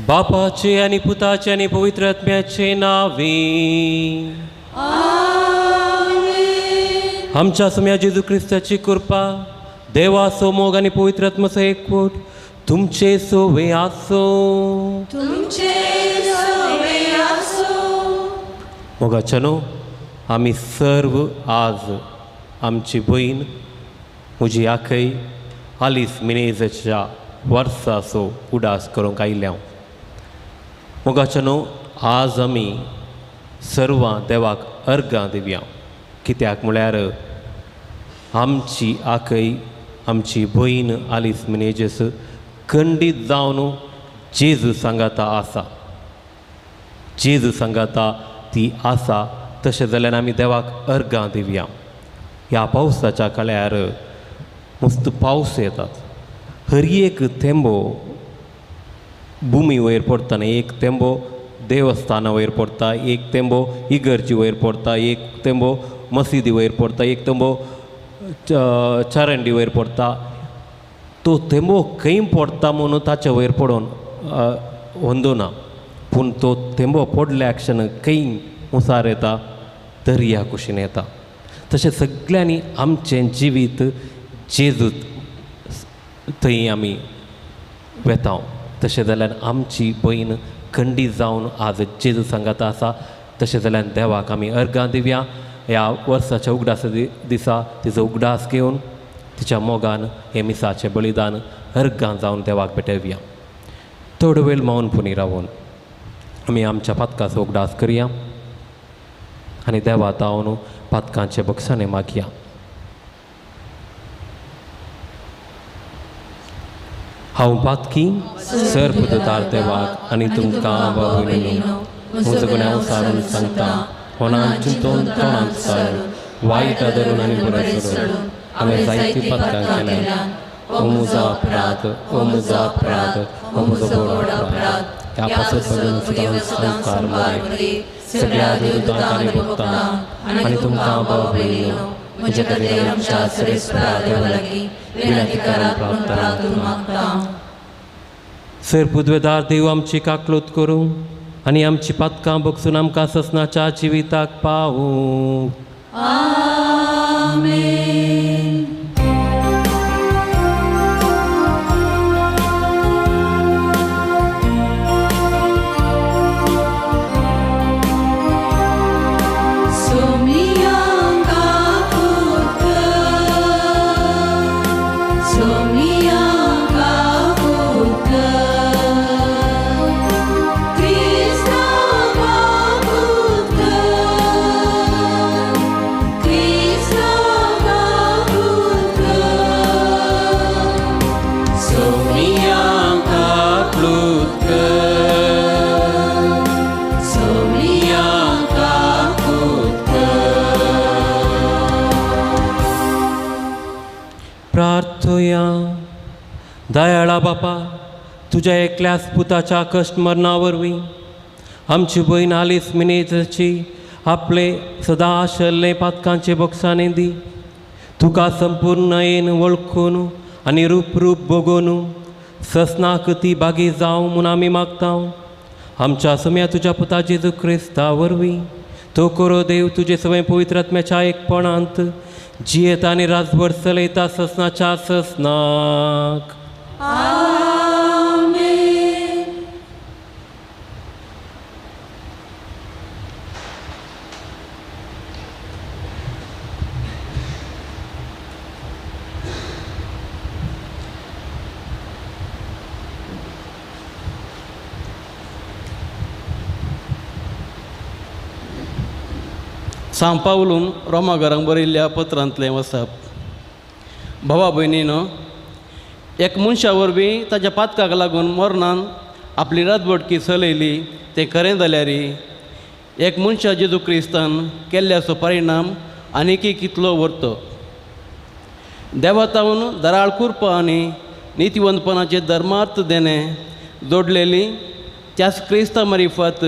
बापाचे आनी पुताचे आनी पवित्र आत्म्याचे नावे आमेन। आमच्या सोम्या जेजू क्रिस्ताची कृपा, देवाचो मोग आनी पवित्र आत्म्याचो एकवट तुमचे सोवे आसो। तुमचे सोवे आसो। मोगाच्यानो, आमी सर्व आज आमची भयण म्हजी आखय आलीस मिनेजाच्या वर्साचो उडास करूंक आयल्या। मोगाच्यानो, आज आमी सर्वां देवाक अर्गां दिवया, कित्याक म्हळ्यार आमची आखय आमची भयण आलीस मिनेजस खंडीत जावन जेजू सांगाता आसा, जेजू सांगाता ती आसा। तशें जाल्यार आमी देवाक अर्गां दिवया। ह्या पावसाच्या काळार मस्त पावस येतात, हर एक थेंबो भुमी वयर पडटा, एक थेंबो देवस्थाना वयर पडटा, एक थेंबो इगर्जी वयर पडटा, एक थेंबो मशिदी वयर पडटा, एक थेंबो चरंडी वयर पडटा। तो थेंबो खंय पडटा म्हणून ताचे वयर पडोवन अंदना, पूण तो थेंबो पडल्या क्षण खंय मुसार येता, दर्या कुशीन येता। तशें सगळ्यांनी आमचें जिवीत जेजूत थंय आमी वेता। तशें जाल्यार आमची भयण खंडीत जावन आज जेजू सांगाता आसा। तशें जाल्यार देवाक आमी अर्गां दिवया। ह्या वर्साच्या उगडास दिसा तिचो उगडास घेवन तिच्या मोगान हें मिसाचें बलिदान अर्गां जावन देवाक भेटोवया। थोडो वेळ मौन पुनी रावून आमी आमच्या पातकाचो उगडास करया आनी देवा तावन पातकांचे बक्षाणे मागया। हांव पातकी सर पुतदार देवाक आनी तुमकां भाव भयणीनो म्हजो गुन्यांव सारून सांगता, कोणाक चिंतून तोंडांत सारून वायट धरून आनी बरें सोडून हांवें जायतीं पातकां केल्या। ओ म्हजो अपराध, ओ म्हजो अपराध, ओ म्हजो व्हड अपराध। ह्या पासत भगून सदां संवसार मरे सगळ्या देवतांक आनी भक्तांक आनी तुमकां भाव भयणीनो म्हज्या खातीर आमच्या सर्वेस्परा देवा लागीं विनंती करात म्हूण प्रार्थना मागता। सर पुदवेदार देव आमची काकलूत करूं आनी आमची पातकां बगसून आमकां ससनाच्या जिविताक पावूं। आमेन। दयाळा बापा, तुज्या एकल्याच पुताच्या कश्ट मरणा वरवीं आमची भयण आलीस मिनेजाची आपले सदां आशिल्ले पातकांचे बक्षाणे दी। तुका संपूर्णयेन वळखून आनी रूप रूप भोगोवन ससनाक ती बागी जावं म्हूण आमी मागता। आमच्या सम्या तुज्या पुता जेजू क्रिस्ता वरवीं तो करो देव तुजे सवय पवित्र आत्म्याच्या एकपणांत जियेता आनी राजभर चलयता ससनाच्या ससनाक। आमेन। सांव पावलून रोमा घरांक बरयल्ल्या पत्रांतलें वसप। भावा भयणीनो, एक मनशा वरवीं ताच्या पातकाक लागून मरणान आपली रातबटकी चलयली तें खरें जाल्यार एक मनशा जेजू क्रिस्तान केल्ल्याचो परिणाम आनीकय कितलो व्हरतो। देवातावन दराळ कुरपा आनी नितीवंतपणाचे धर्मार्थ देणें जोडलेली त्याच क्रिस्ता मारिफात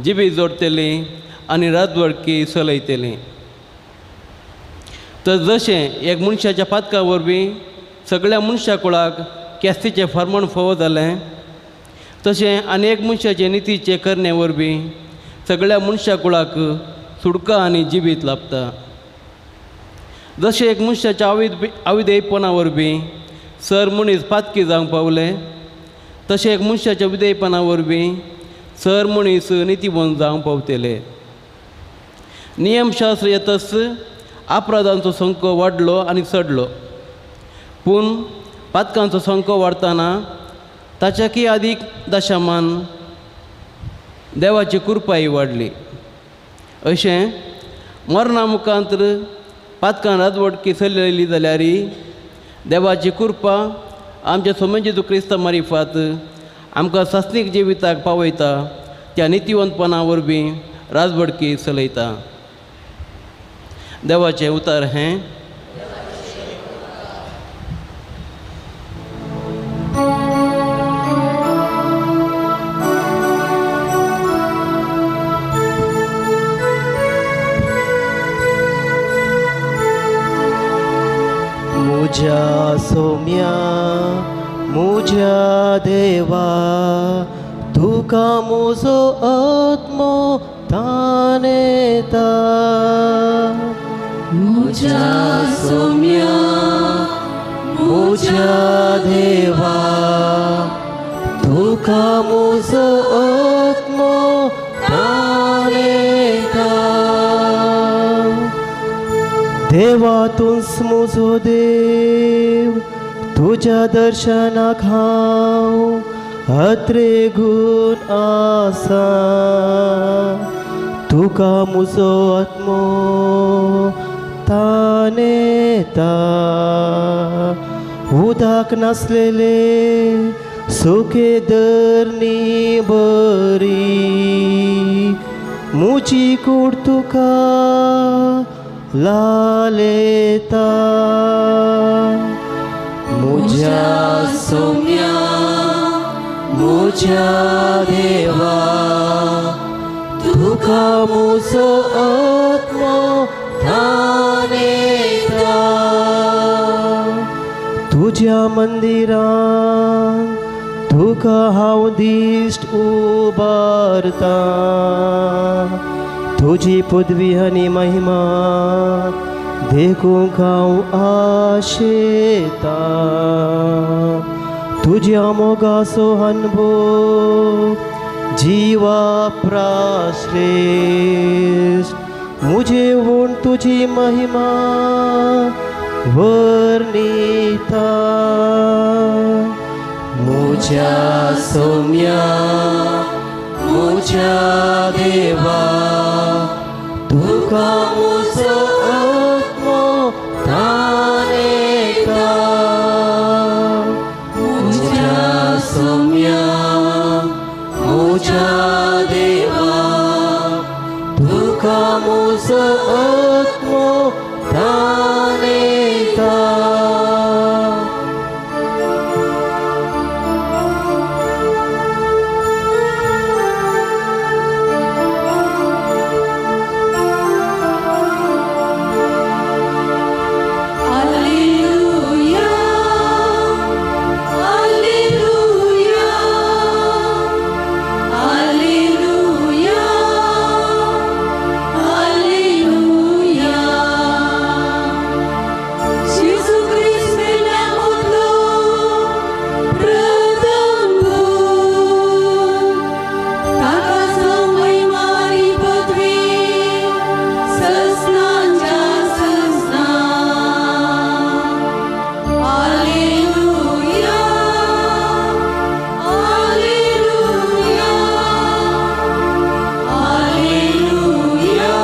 जिबी जोडटली आनी रातवडकी चलयतली। तर जशें एक मनशाच्या पातका वरवीं सगळ्या मनशा कुळाक केस्तीचें फर्माण फावो जालें, तशें आनी एक मनशाचे नितीचे करणे वरवीं सगळ्या मनशा कुळाक सुडका आनी जिवीत लाभता. जशें एक मनशाच्या अविधेयपणा वरवीं सर मनीस पातकी जावंक पावले, तशें एक मनशाच्या विधेयपणा वरवीं सर मनीस नितीवंत जावंक पावतले. नियमशास्त्र येतच अपराधांचो संको वाडलो आनी चडलो, पूण पातकांचो संको वाडटना ताच्याकी आदीक दशामान देवाची कृपाय वाडली. अशें मरणा मुखांतर पातकान राजवटकी चलयली जाल्यार देवाची कृपा आमच्या सोमे जेजू क्रिस्ता मारिफात आमकां सासणीक जिविताक पावयता, त्या नितीवंतपणा वरवीं राजवटकी चलयता. देवाचें उतर हें. मुझ्या सोम्या मुझ्या देवा तुका मुजो आत्मो तानेता. मुझ्या सोम्या मुझ्या देवा तुका मुजो आत्मो तानेता. देवा तूंच मुजो देव, तुज्या दर्शनाक हांव अत्रेगून आसा. तुका मुजो आत्मो तानेता. उदक नासलेले सुके धरणी बरी, मुजी कूड तुका लालेता. मुझ्या सोम्या मुझ्या देवा तुका मुजो आत्मो तानेता. तुज्या मंदिरान तुका हांव दिश्ट उबारता. तुजी पदवी आनी महिमा देखूंक हांव आशेता. तुज्या मोगाचो अनुभव जिवा प्राश्रेश्ठ, मुझे वूण तुजी महिमा वर्णिता. मुझ्या सोम्या मुझ्या देवा तुका मुजो आत्मो तानेता. मुझ्या सोम्या मुझ्या देवा तुका मुजो आत्मो तानेता. Alleluia, Alleluia, Alleluia, Alleluia. Gesù Cristo मेल्यामुतलो प्रथम गुण, ताका महिमा आनी पदवी ससनाच्या ससना. Alleluia, Alleluia, Alleluia,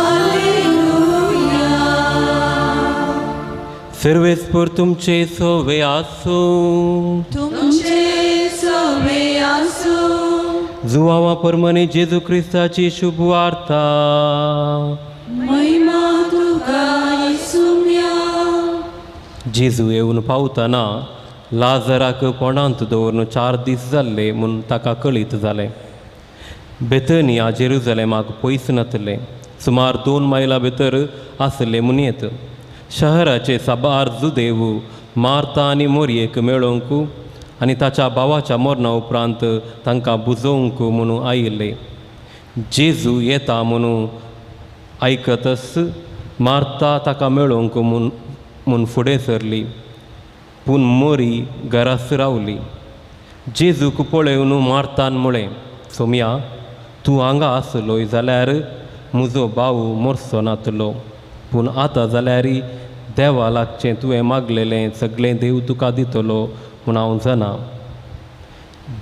Alleluia. सर्वेस्पर तुमचे सोवे आसूं. तुमचे सोवे आसूं. जुवावा परमने जेजू क्रिस्ताची शुभ वार्ता. महिमा तुका येसुम्या. जेजू येवन पावतना लाजराक पोंडांत दवरून 4 दीस जाल्ले म्हूण ताका कळीत जालें. बेतनिया जेरुजलेमाक पयस नातलें, सुमार 2 मैलां भितर आसलें म्हूण येत. शहराचे साबार जुदेव मार्ता आनी मोरयेक मेळोवंक आनी ताच्या भावाच्या मरणा उपरांत तांकां बुजोवंक म्हणून आयिल्ले. जेजू येता म्हणून आयकतच मार्ता ताका मेळोवंक म्हूण फुडें सरली, पूण मोरी घरास रावली. जेजूक पळोवन मार्तान म्हळें, सोम्या, तूं हांगा आसलोय जाल्यार म्हजो भाव मरचो नातलो, पूण आतां जाल्यार देवा लागचें तुवें मागलेलें सगळें देव तुका दितलो म्हूण हांव जाणा.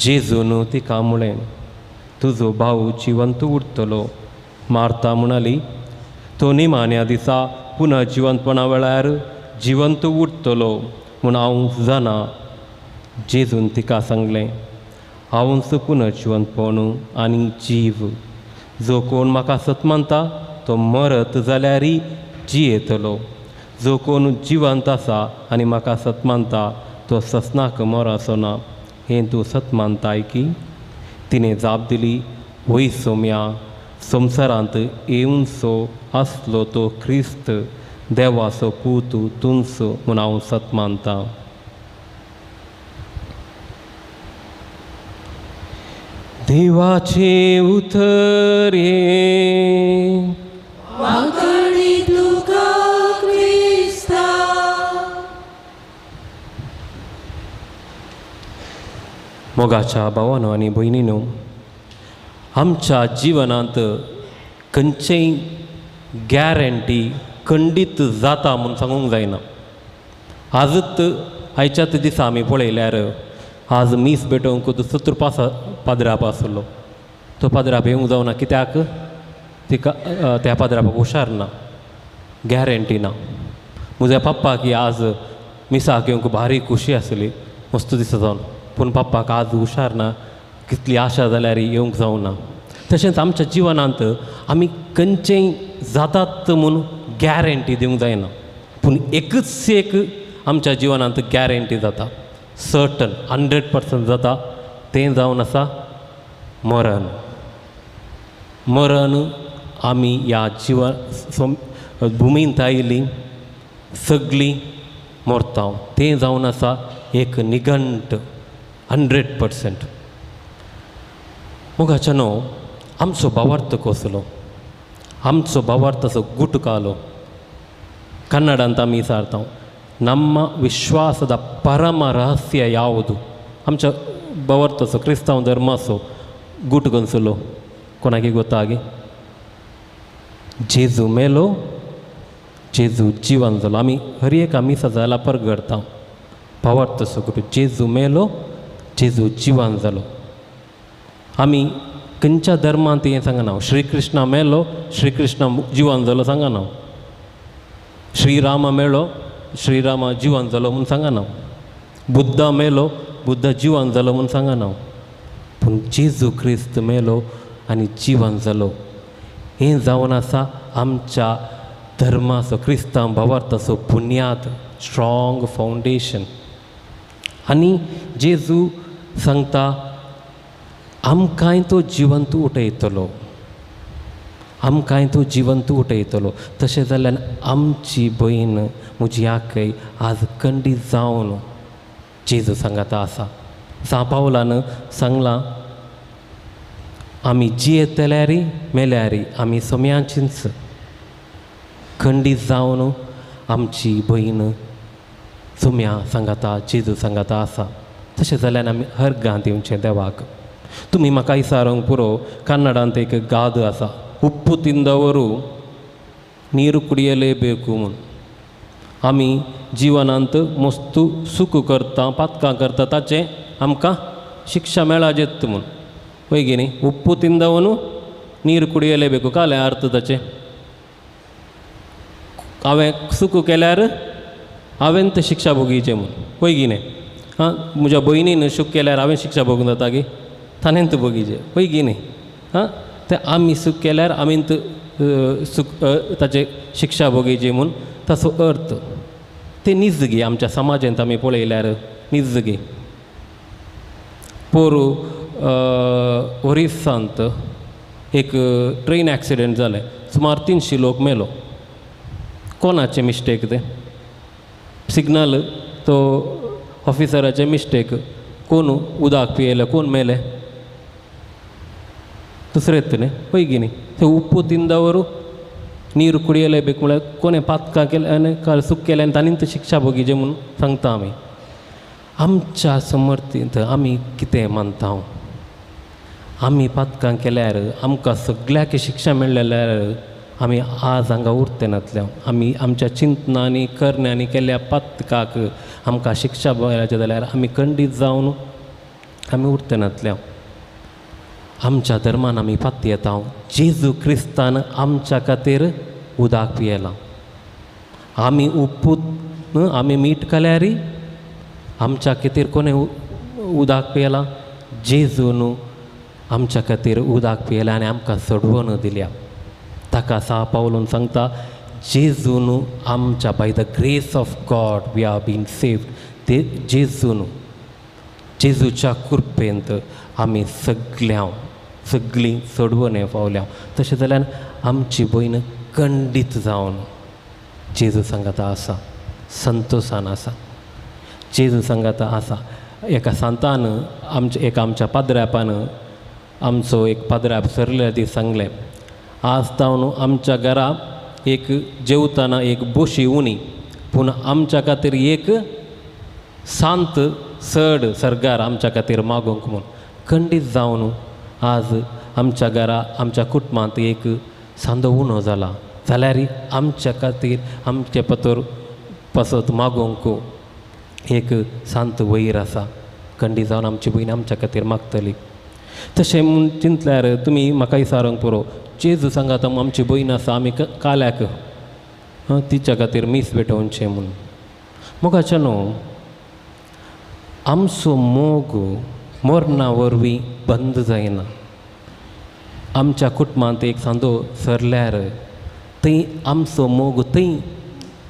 जेजून तिका म्हळें, तुजो भाव जिवंत उरतलो. मार्ता म्हणाली, तो निमाण्या दिसा पुनः जिवंतपणा वेळार जिवंत उरतलो म्हूण हांव जाणा. जेजून तिका सांगलें, हांवच पुनः जिवंतपण आनी जीव, जो कोण म्हाका सत मानता तो मरत जाल्यारय जियेतलो, जो कोण जिवंत आसा आनी म्हाका सत मानता तो ससनाक मरचो ना. हें तूं सत मानताय की? तिणें जाप दिली, वय सोम्या, संवसारांत येवनसो आसलो तो क्रिस्त देवाचो पूत तूंच म्हूण हांव सत मानता. देवाचें उतर हें. वांकणी तुका क्रिस्ता. मोगाच्या भावानो आनी भयणीनो, आमच्या जिवनांत खंयचेय गॅरंटी खंडीत जाता म्हूण सांगूंक जायना. आजच आयच्याच दिसा आमी पळयल्यार आज मीस भेटोवंक दुसरो पास पाद्राप आसलो, तो पाद्राप येवंक जावना. कित्याक? तिका त्या पाद्रापाक हुशार ना, गॅरंटी ना. म्हज्या पप्पाक आज मिसाक येवंक भारी खुशी आसली, मस्त दिसा जावन, पूण पप्पाक आज हुशार ना, कितली आशा जाल्यार येवंक जावना. तशेंच आमच्या जिवनांत आमी खंयचेय जातात म्हूण गॅरंटी दिवंक जायना, पूण एकच एक आमच्या जिवनांत गॅरंटी जाता, सर्टन 100% जाता, तें जावन आसा मरण. मरण आमी ह्या जिवन भुमींत आयिल्लीं सगळीं मरता, तें जावन आसा एक निघंट 100%. मोगाच्या न्हू, आमचो भावार्थ कसलो? आमचो भावार्थ असो गुटकालो. ಕನ್ನಡಂತ ಆಮಿ ಸಾರ್ತಾವ್. ನಮ್ಮ ವಿಶ್ವಾಸದ ಪರಮ ರಹಸ್ಯ ಯಾವುದು? ಆಮच्या ಭಾವಾರ್ಥाचो क्रिस्तांव धर्माचो गूट गंसलो कोणाकी गोतागी जेजू मेलो, जेजू जिवन जालो. आमी हर एक आमी सजायला परगडता भावार्थाचो गुट, जेजू मेलो, जेजू जिवन जालो. आमी खंयच्या धर्मांत हें सांगना, श्रीकृष्ण मेलो, श्रीकृष्ण जिवन जालो सांगना, श्रीराम मेलो, श्रीराम जिवन जालो म्हूण सांगना, बुद्ध मेलो, बुद्ध जिवन जालो म्हूण सांगना, पूण जेजू क्रिस्त मेलो आनी जिवन जालो हें जावन आसा आमच्या धर्माचो क्रिस्तांव भावार्थाचो बुन्याद, स्ट्रॉंग फावंडेशन. आनी जेजू सांगता आमकांय तो जिवंत उठयतलो, आमकांय तो जिवंत उठयतलो. तशें जाल्यार आमची भयण म्हजी आकय आज खंडीत जावन जेजू सांगाता आसा. सा पावलान सांगलां आमी जियेतल्यारी मेल्यारी आमी सोम्याचींच. खंडीत जावन आमची भयण सोम्या सांगाता, जेजू सांगाता आसा. तशें जाल्यार आमी हर गांत येवचें देवाक. तुमी म्हाका विचारूंक पुरो, कन्नडांत एक गाद आसा, ಉಪ್ಪು ತಿಂದವರು ನೀರು ಕುಡಿಯಲೇಬೇಕು म्हूण. आमी जिवनांत मस्तू सुख करता, पातकां करता, ताचें आमकां शिक्षा मेळाजेत म्हूण. वय गी न्ही? ಉಪ್ಪು ತಿಂದವನು ನೀರು ಕುಡಿಯಲೇಬೇಕು ಕಾಲೆ ಅರ್ಥ ताचें. हांवें सुख केल्यार हांवें तें शिक्षा भोगीचें म्हूण. वय गी न्ही? आं, म्हज्या भयणीन सुख केल्यार हांवें शिक्षा भोगूंक जाता गी? ताणें भोगीचें. वय गी न्ही? आं, तें आमी सुख केल्यार आमी सुख ताचें शिक्षा भोगीची म्हूण ताचो अर्थ. तें नीज गी आमच्या समाजांत आमी पळयल्यार नीज गी. पोरू ओरिसांत एक ट्रेन एक्सिडंट जालें, सुमार 300 लोक मेलो. कोणाचें मिस्टेक तें? सिग्नल तो ऑफिसराचें मिस्टेक. कोण उदक पियेले कोण मेले दुसरे न्ही पयगी न्ही ते ಉಪ್ಪು ತಿಂದವರು ನೀರು ಕುಡಿಯಲೇಬೇಕು म्हळ्यार कोणें पातकां केलें आनी चूक केलें आनी तांणी शिक्षा भोगीचे म्हणून सांगता आमी. आमच्या समर्थींत आमी कितें मानता? आमी पातकां केल्यार आमकां सगळ्याक शिक्षा मेळ्ळ्यार आमी आज हांगा उरते नातल्या. आमी आमच्या चिंतनांनी करण्यांनी केल्ल्या पातकाक आमकां शिक्षा मेळ्ळ्याचें जाल्यार आमी खंडीत जावन आमी उरते नातल्या. आमच्या धर्मान आमी फाती येता जेजू क्रिस्तान आमच्या खातीर उदक पियेलां. आमी उप्पू आमी मीठ खाल्यार आमच्या खातीर कोणें उदक पियेलां? जेजून आमच्या खातीर उदक पियेलां आनी आमकां सोडवून दिल्या. ताका सा पावलून सांगता जेजून आमच्या by the grace of God we are been saved. ते जेजून जेजूच्या कृपेंत आमी सगळ्यां सगळीं सोडवणे पावल्या. तशें जाल्यार आमची भयण खंडीत जावन जेजू सांगाता आसा, संतोसान आसा, जेजू सांगाता आसा. एका सांतान आमच्या एका आमच्या पाद्र्यापान आमचो एक पाद्र्याप सरल्या दीस सांगलें, आज तावन आमच्या घरा एक जेवताना एक बोशी उणी पूण आमच्या खातीर एक सांत चड सरकार आमच्या खातीर मागूंक म्हूण. खंडीत जावन आज आमच्या घरा आमच्या कुटुंबांत एक सांदो उणो जाला जाल्यार आमच्या खातीर आमचे पतोर पासत मागूंक एक सांत वयर आसा. खंडीत जावन आमची भयण आमच्या खातीर मागतली. तशें म्हूण चिंतल्यार तुमी म्हाका विचारूंक पुरो, जेजू सांगात आमची भयण आसा आमी काल्याक तिच्या खातीर मीस भेटोवचें म्हूण. मोगाचें न्हू आमचो मोग मरणा वरवीं बंद जायना. आमच्या कुटुंबांत एक सांदो सरल्यार थंय आमचो मोग थंय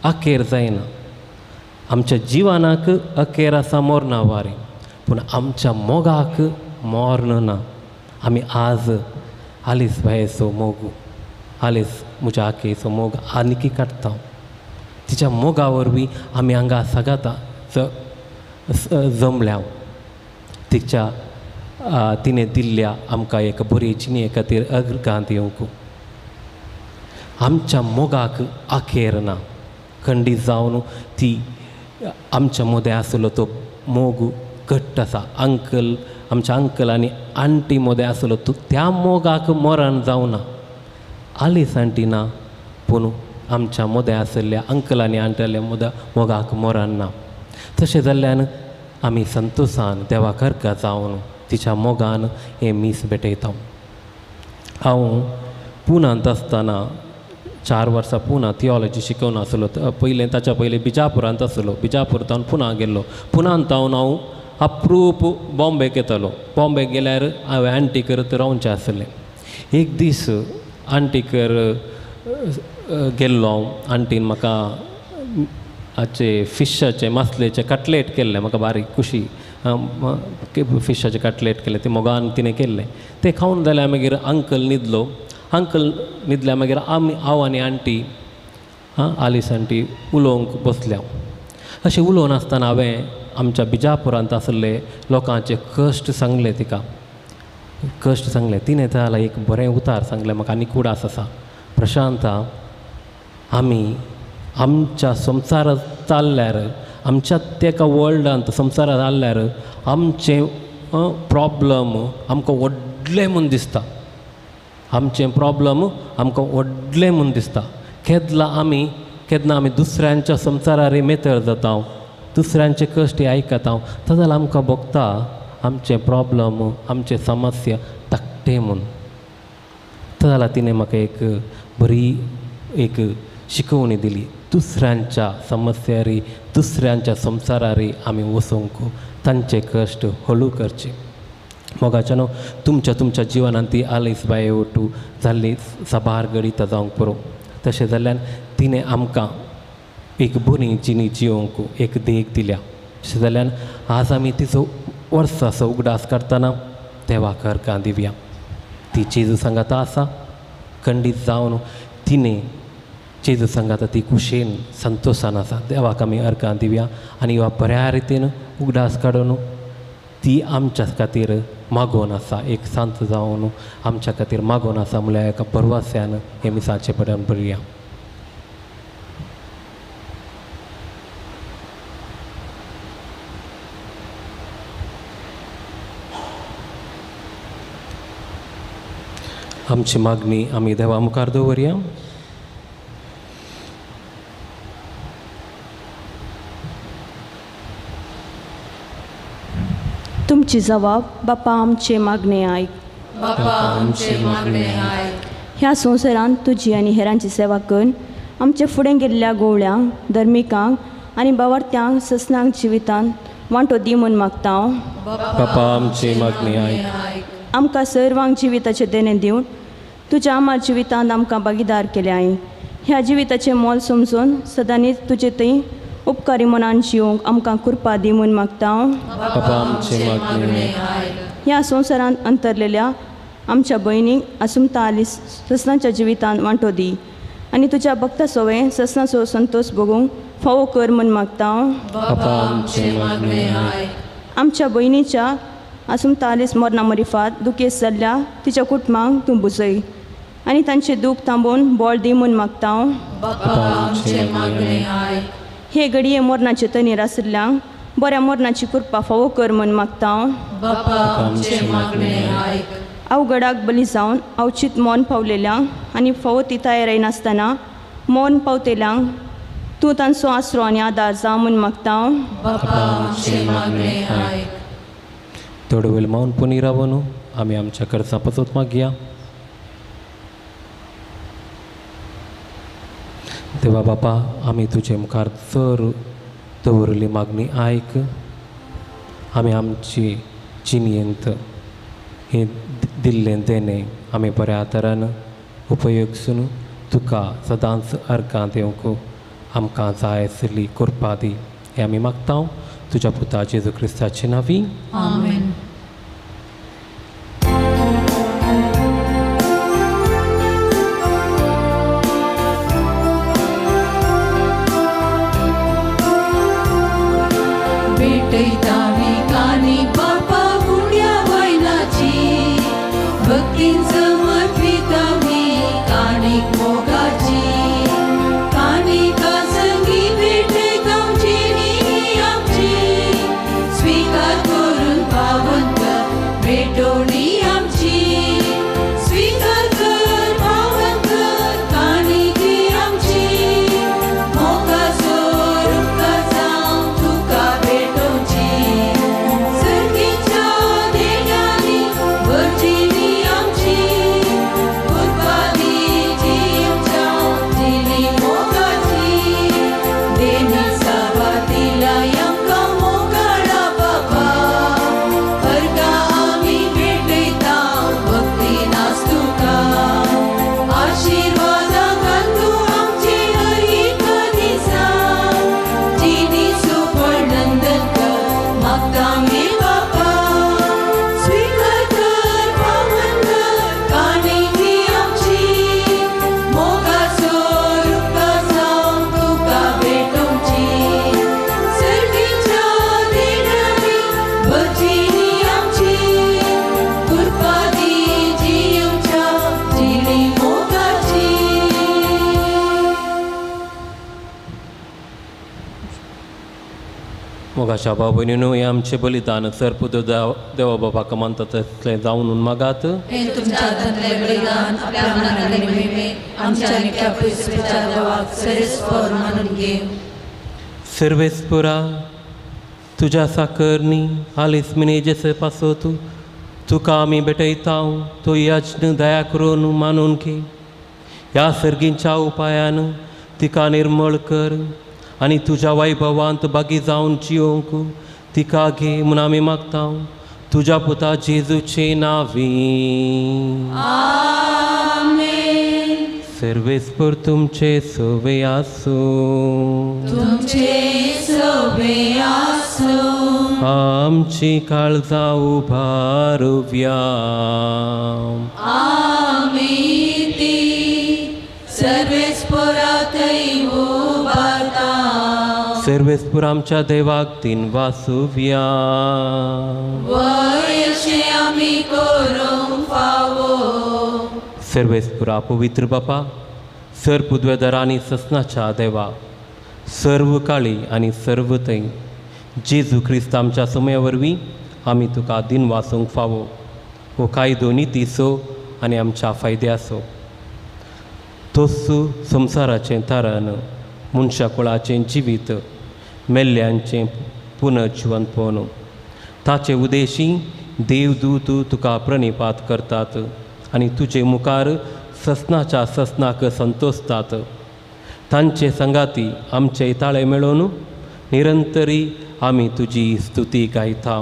अखेर जायना. आमच्या जिवनाक अखेर आसा मरणा वारी, पूण आमच्या मोगाक मरण ना. आमी आज आलीस बायेचो मोग, आलीस म्हज्या आकेचो मोग आनीकी काडटा. तिच्या मोगा वरवीं आमी हांगा सगाता जमल्या. तिच्या तिणें दिल्ल्या आमकां एक बरी जिणे खातीर अर्गांत येवंक. आमच्या मोगाक अखेर ना. खंडीत जावन ती आमच्या मदें आसलो तो मोग घट्ट आसा. अंकल आमच्या अंकल आनी आंटी मदें आसलो तो त्या मोगाक मरण जावना. आलीस आंटी ना पूण आमच्या मदें आशिल्ल्या अंकल आनी आंट्याल्या मोगाक मरण ना. तशें जाल्ल्यान आमी संतोसान देवा करका जावन तिच्या मोगान हें मीस भेटयता. हांव पुनांत आसतना 4 वर्सां पुना थियोलॉजी शिकोवन आसलो. पयलें ताच्या पयलें बिजापुरांत आसलो. बिजापूर पुना गेल्लो. पुनांत हांव हांव अप्रूप बॉम्बेक येतालो. बॉम्बेक गेल्यार हांवें आंटीकर रावचें आसलें. एक दीस आंटीकर गेल्लो हांव. आंटीन म्हाका हाचे फिशाचे मासलेचे कटलेट केल्ले. म्हाका बारीक खुशी फिशाचे कटलेट केले ते मोगान तिणें केल्ले. ते खावन जाल्यार मागीर अंकल न्हिदलो. अंकल न्हिदल्या मागीर आमी हांव आनी आंटी आलीस आंटी उलोवंक बसल्या. अशें उलोवन आसतना हांवें आमच्या बिजापुरांत आसले लोकांचे कश्ट सांगले तिका. कश्ट सांगले. तिणें जाल्यार एक बरें उतार सांगलें म्हाका आनी कुडास आसा. प्रशांता, आमी आमच्या संवसारांत चालल्यार आमच्या तेका वर्ल्डांत संवसारांत जाल्यार आमचें प्रॉब्लम आमकां व्हडलें म्हूण दिसता. आमचें प्रॉब्लम आमकां व्हडलें म्हूण दिसता. केन्ना आमी दुसऱ्यांच्या संवसारार मेतळ जाता, दुसऱ्यांचे कश्ट आयकता, तशें जाल्यार आमकां भोगता आमचें प्रॉब्लम आमचें समस्या धाकटें म्हूण. तशें जाल्यार तिणें म्हाका एक बरी एक शिकवणी दिली. दुसऱ्यांच्या समस्यारी दुसऱ्यांच्या संवसारारी आमी वचूंक तांचे कश्ट हळू करचे. मोगाच्या न्हू तुमच्या तुमच्या जिवनांत ती आलीस बाये ओटू जाल्ली साबार गणितां जावंक पुरो. तशें जाल्ल्यान तिणें आमकां एक बरी जिणी जिवंक एक देख दिल्या. तशें जाल्ल्यान आज आमी तिचो वर्साचो उगडास करतना देवाक अर्गां दिवया. ती जेजू सांगाता आसा. खंडीत जावन तिणें जेजू सांगाता ती खुशेन संतोसान आसा. देवाक आमी अर्गां दिवया आनी ह्या बऱ्या रितीन उगडास काडून ती ती आमच्या खातीर मागोवन आसा, एक सांत जावन आमच्या खातीर मागोवन आसा म्हणल्यार एका भरवास्यान हे मिसाचें पडन पळया. आमची मागणी आमी देवा मुखार दवरया. तुमची जबाब बापा आमचे मागणे आयक. बापा आमचे मागणे आयक. ह्या संवसारांत तुजी आनी हेरांची सेवा करून आमचे फुडें गेल्ल्या गोवळ्यांक, धर्मिकांक आनी बावार्थ्यांक ससनांक जिवितांत वांटो दी म्हूण मागता हांव. बापा आमचे मागणे आयक. आमकां सर्वांक जिविताचें देणें दिवन तुज्या आमार जिवितांत आमकां भागीदार केल्याय. ह्या जिविताचें मोल समजून सदांनीच तुजे थंय उपकारी मनान जिवंक आमकां कृपा दी म्हूण मागता हांव. ह्या संवसारांत अंतरलेल्या आमच्या भयणीक आसुमता आली ससनाच्या जिवितांत वांटो दी आनी तुज्या भक्ता सोवें ससनाचो संतोश भोगूंक फावो कर म्हूण मागता हांव. आमच्या भयणीच्या आसुमता आलीस मरणा मरिफात दुखेस्त जाल्ल्या तिच्या कुटुंबांक तूं बुजय आनी तांचें दूख थांबोवन बळ दी म्हूण मागता हांव. हे घडये मरणाचे तणीर आशिल्ल्यांक बऱ्या मरणाची कृपा फावो कर म्हूण मागता हांव. अवघडाक बली जावन अवचीत मौन पावलेल्यांक आनी फावो ती तयारी नासतना मौन पावतेल्यांक तूं तांचो आसरो आनी आदार जा म्हूण मागता हांव. थोडो वेळ मौन पुनी रावून आमी आमच्या खर्चा पसत मागया. देवा बापा, आमी तुजे मुखार चड दवरिल्ली मागणी आयक. आमी आमची जिणेंत हें दिल्लें देणें आमी बऱ्या तरान उपयोग तुका सदांच अर्गां दिवंक आमकां जाय आशिल्ली कृपा दी हें आमी मागता तुज्या पुता जेजू क्रिस्ताचे नांवी. आमेन. मोगाच्या भाव भयणीनो, हें आमचें बलिदान सर्प देवा बापाक मानता तसलें जावन मागात. हें तुमच्या हातांतलें बलिदान आपल्या मनांतले महिमे आमच्या नित्या पवित्र देवाक सरेस्पर मानून घेवं. सर्वेस्परा, तुज्या साकरणी आलीस मिनेजेस पासत तुका आमी भेटयता, तो याचन दया करून मानून घे. ह्या सर्गींच्या उपायान तिका निर्मळ कर आनी तुज्या वैभवांत बागी जावन जिवंक तिका घे म्हूण आमी मागता तुज्या पुता जेजूचे नांवी. आमेन. सर्वेस्पर तुमचे सवे आसूं. तुमचे सवे आसूं. आमची काळजां उबारुया. आमी ती सर्वेस्परा थंय उबारता. सर्वेस्परा सर्वेस्पुर आमच्या देवाक दिन वासुव्या. वयशें आमी करूंक फावो. सर्वेस्पुरा पवित्र बापा, सर पुदवेदार आनी ससनाच्या देवा, सर्व काळी आनी सर्व थंय जेजू क्रिस्त आमच्या समया वरवीं आमी तुका दिन वासूंक फावो. हो कायदो नितीचो आनी आमच्या फायद्याचो. तोच संवसाराचें तारण, मनशा कुळाचें जिवीत, मेल्ल्यांचें पुनर्जिवंतपण. ताचे उदेशी देवदूत तुका प्रणिपात करतात आनी तुजे मुखार ससनाच्या ससनाक संतोषतात. तांचे संगाती आमचे ताळे मेळोवन निरंतरी आमी तुजी स्तुती गायता.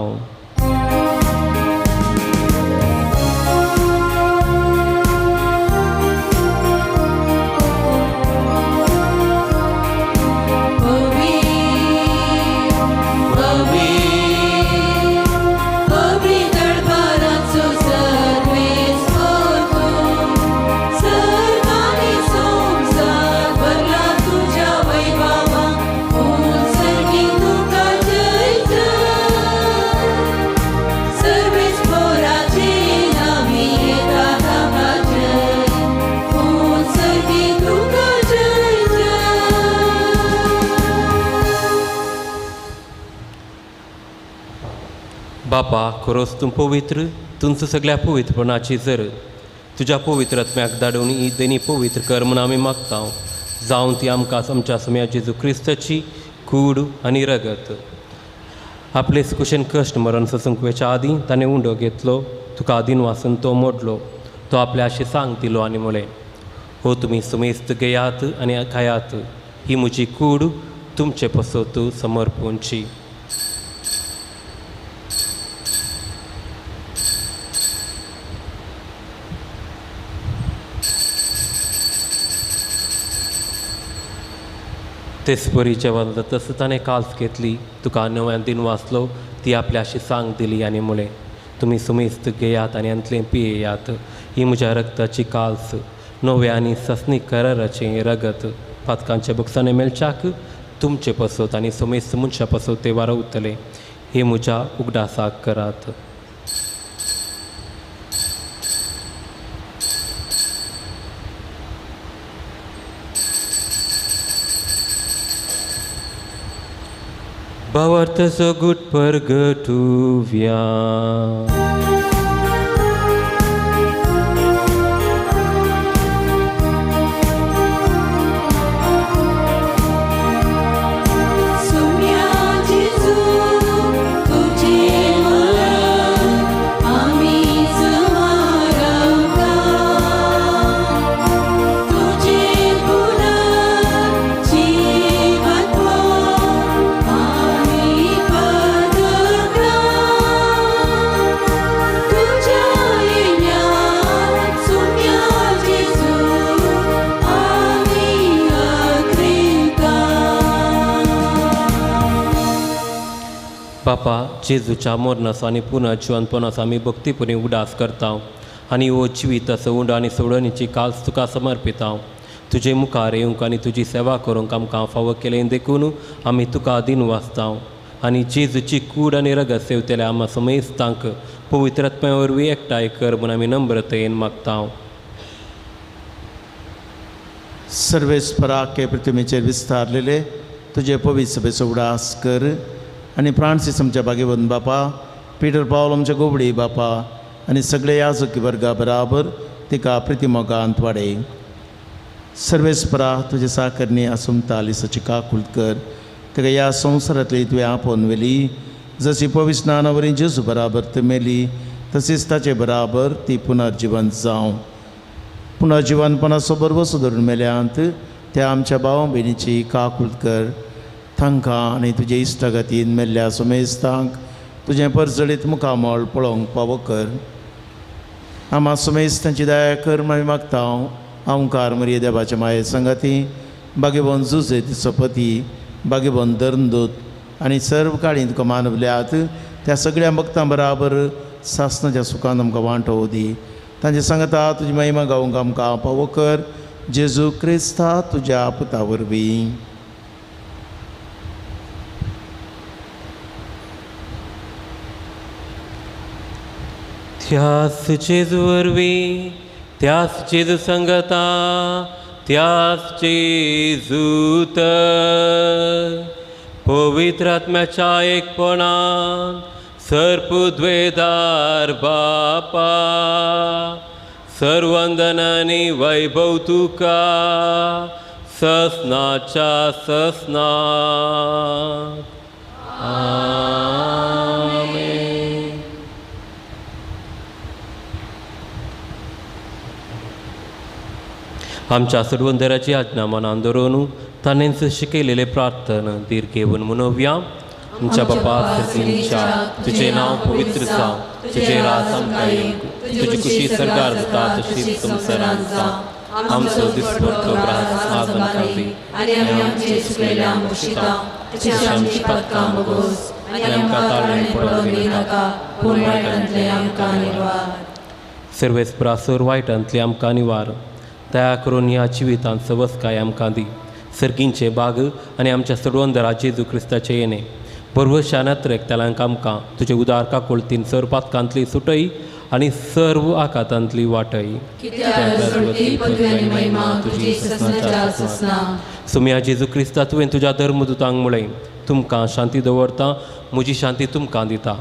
बापा, खरोच तूं पवित्र, तुमचो सगळ्या पवित्रपणाची जर तुज्या पवित्र आत्म्याक धाडून ही देणी पवित्र कर म्हूण आमी मागता. जावन ती आमकां आमच्या समया जेजू क्रिस्ताची कूड आनी रगत. आपले कुशेन कश्ट मरण सोसूंक वेच्या आदीं ताणें उंडो घेतलो, तुका आदीन वासून तो मोडलो, तो आपल्या अशें सांग दिलो आनी म्हळें, हो तुमी सुमेस्त घेयात आनी खायात, ही म्हजी कूड तुमचे पसत समर्पूंची. तेच परी जेवण जाता ताणें काल्स घेतली, तुका नव्यान दिन वाचलो, ती आपल्याशी सांग दिली आनी म्हळें, तुमी सुमेस्त घेयात आनी हांतलें पियेयात, ही म्हज्या रक्ताची काल्स, नव्या आनी ससनी कराराचें रगत, पातकांच्या बुकसांनी मेळच्याक तुमचे पसत आनी सुमेस्त मनशां पसत ते वारवतले. हे म्हज्या उगडासाक करात. भावार्थाचो गुट परगटुव्या. बापा, जेजूच्या मरणाचो आनी पुनर्जिवंतपणाचो आमी भक्तीपुरी उडास करता आनी हो जिवीत उंड आनी सोडणीची काल्स तुका समर्पिता. तुजे मुखार येवंक आनी तुजी सेवा करूंक आमकां फावो केलें देखून आमी तुका दिन वाचता आनी जेजूची कूड आनी रगत सेवतल्या आमा समेस्तांक पवित्र आत्म्या वरवीं एकठांय कर म्हूण आमी नम्रतेन मागता. सर्वेस्पराके प्रतिमेचेर विस्तारलेले तुजे पवित्र सभेचो उडास कर आनी फ्रांसीस आमच्या भाग्यवंत बापा, पिटर पावल आमच्या गोबडी बापा आनी सगळे याजकी वर्गा बराबर तिका प्रतिमोगांत वाडय. सर्वेस्परा तुजे साकरणी आसुमता लिसाची काकूळट कर, तिका ह्या संवसारांतली तुवें आपोवन व्हेली, जशी पवित्र नाना वरी जेजू बराबर ती मेली तशीच ताचे बराबर ती पुनर्जिवंत जावं. पुनर्जिवंतपणाचो बरवसो धरून मेल्यांत त्या आमच्या भाव भयणीची काकूळट कर, तांकां आनी तुजे इश्टागतीन मेल्ल्या सुमेस्तांक तुजें परजळीत मुखामळ पळोवंक पावो कर. आमा सुमेस्तांची दया कर म्हूण आमी मागता. ओंकार मरिये देवाचे माये संगाती, बागेबोन जुजे तिचो पती, बागेबोन धर्मदूत आनी सर्व काळीं तुका मानवल्यात त्या सगळ्या भक्तां बराबर सासनाच्या सुखान आमकां वांटो दी. तांचे सांगता तुजी महिमा गावंक आमकां पावो कर, जेजू क्रिस्ता तुज्या पुता वरवीं. त्यास जेजू वरवीं, त्यास जेजू संगता, त्यास जेजूत पवित्र आत्म्याच्या एकपणान सर्पुद्वेदार बापा सर्वंदनानी वैभव तुका ससनाच्या ससनात. आमेन. आमच्या सर्वंदराची आज्ञा मनान दवरून ताणेंच शिकयलेले प्रार्थना धीर घेवन म्हणोवया. आमच्या बापा सर्गींच्या, तुजें नांव पवित्र जावं, तुजें राज आमकां येवं, तुजी खुशी सरकार जाता तशीच संवसारांत जावं. आमचो दिसपट्टो ग्रास आज आमकां दी आनी आमी आमचे चुकलेल्या बक्षिता तशी आमची पातकां भोगोस आनी आमकां ताळणे पडोवंक दिनाका, पूण वायटांतले आमकां निवार. सर्वेस प्रासर वायटांतले आमकां निवार. दया करून ह्या जिवितांत सवसकाय आमकां दी. सर्गींचे बाग आनी आमच्या सर्वंदरा जेजू क्रिस्ताचें येणें बरवशानात रेखतल्यांक आमकां तुजे उदार काकुळतीन सर पातकांतली सुटय आनी सर्व आकातांतली वाटय. सुम्या जेजू क्रिस्ता, तुवें तुज्या धर्मदुतांक म्हळें, तुमकां शांती दवरता, म्हजी शांती तुमकां दिता.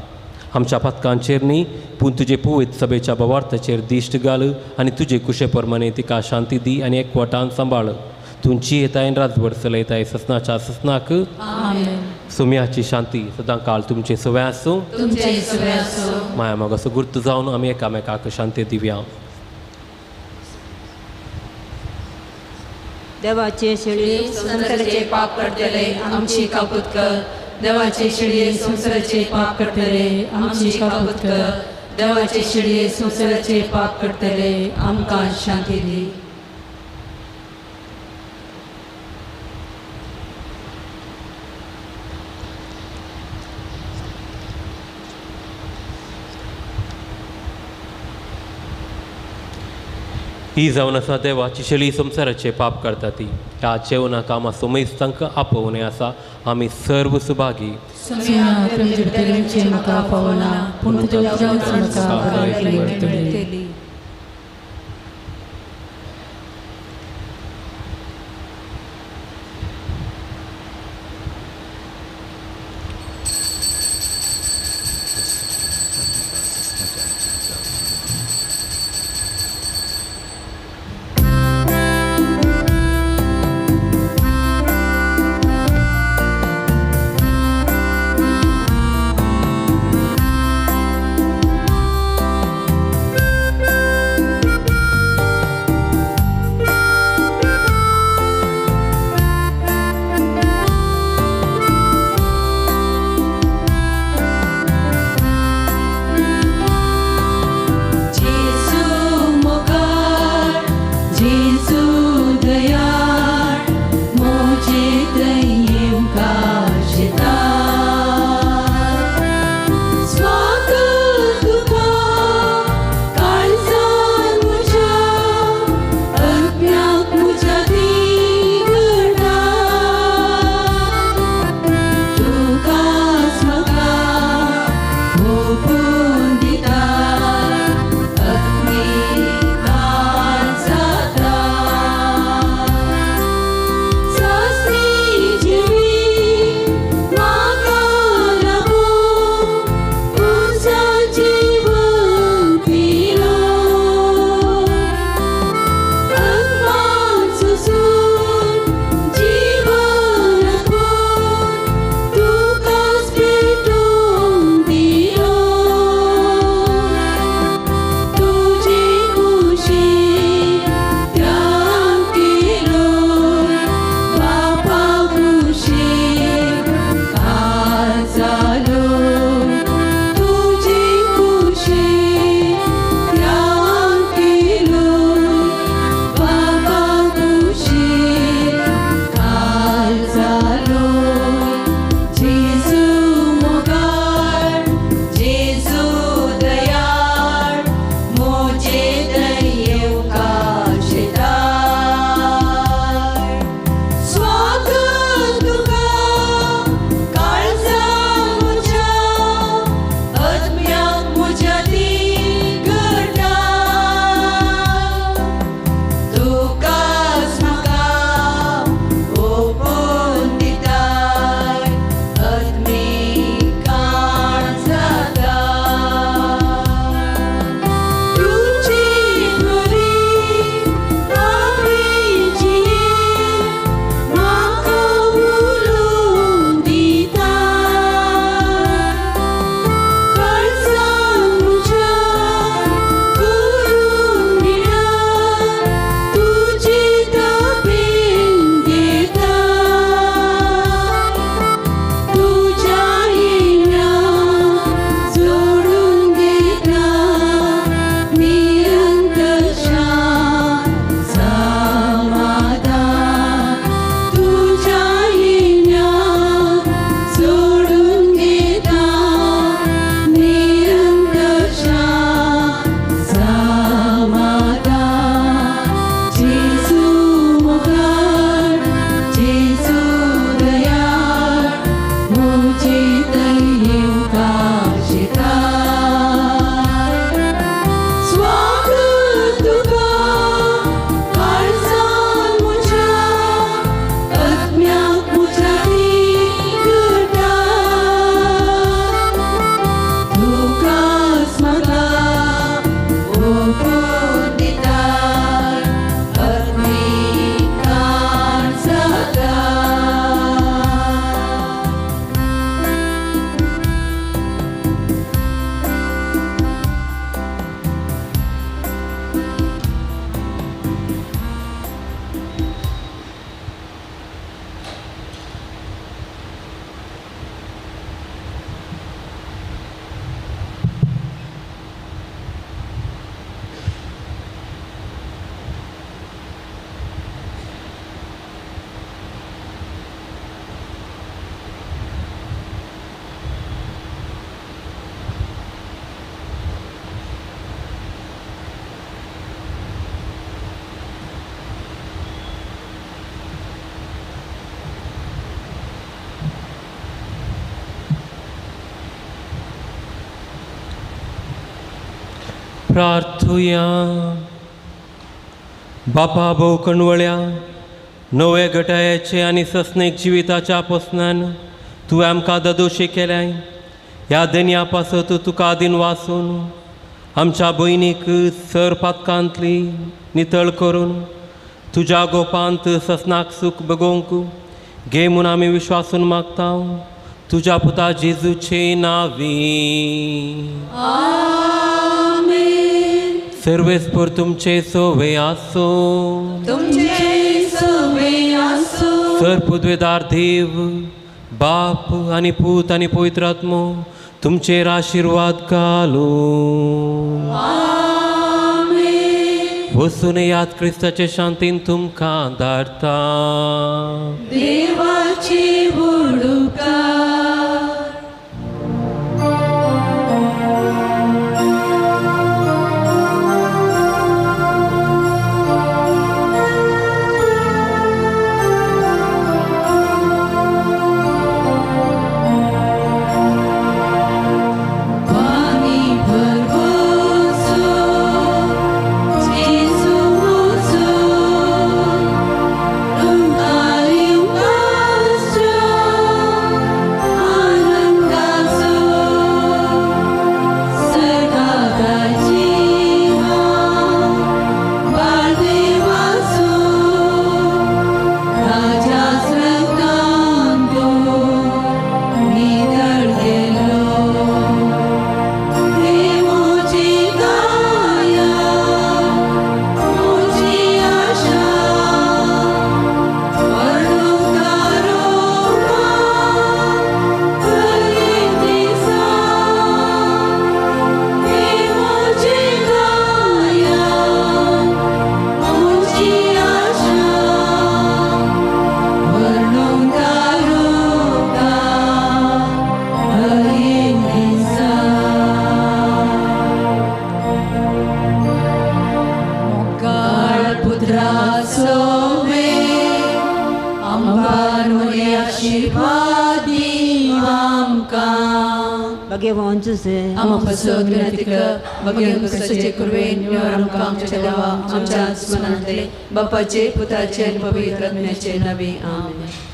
आमच्या पातकांचेर न्ही पूण तुजे पवित्र सभेच्या बवार्थाचेर दिश्ट घाल आनी तुजे कुशे प्रमाणे तिका शांती दी आनी एकवटान सांबाळ. तुमची येतायन रातभर चलयताय ससनाच्या ससनाक. सुम्याची शांती सदां काळ तुमचे सवय आसूं. माया मोगाचो गुर्त जावन आमी एकामेकाक शांती दिवया. देवाचे शेळये संवसाराचे पाप करतले आमची काकूत कर. देवाचे शेळये संवसाराचे पाप करतले आमची काकूत कर. देवाचे शेळये संवसाराचे पाप करतले आमकां शांती दी. ही जावन आसा देवाची शेळी संवसाराचे पाप करता ती. ह्या जेवणा कामां सोमेस तांकां आपोवणें आसा. आमी सर्व सुभागी. ओपून दिताय आत्मीक ताण सदां. प्रार्थुया. बापा भोव कणवळ्या नव्या गटायाचे आनी सस्नेक जिविताच्या पसनान तुवें आमकां ददोशी केल्याय. ह्या दनया पासत तुका आदीन वासून आमच्या भयणीक सर पातकांतली नितळ करून तुज्या गोपांत ससनाक सूख बगोवंक घे म्हूण आमी विश्वासून मागता तुज्या पुता जेजूचे नांवी. सर्वेस्पर तुमचे सोवे आसो. तुमचे सोवे आसो. सर पुदवेदार देव बाप आनी पूत आनी पवित्र आत्मो तुमचेर आशिर्वाद घालू. आमेन. वसून याद क्रिस्ताचे शांतीन तुमकां धाडता. देवाची उडुका. बापाचे पुताचे पवित्र आत्म्याचे नावे. आमेन.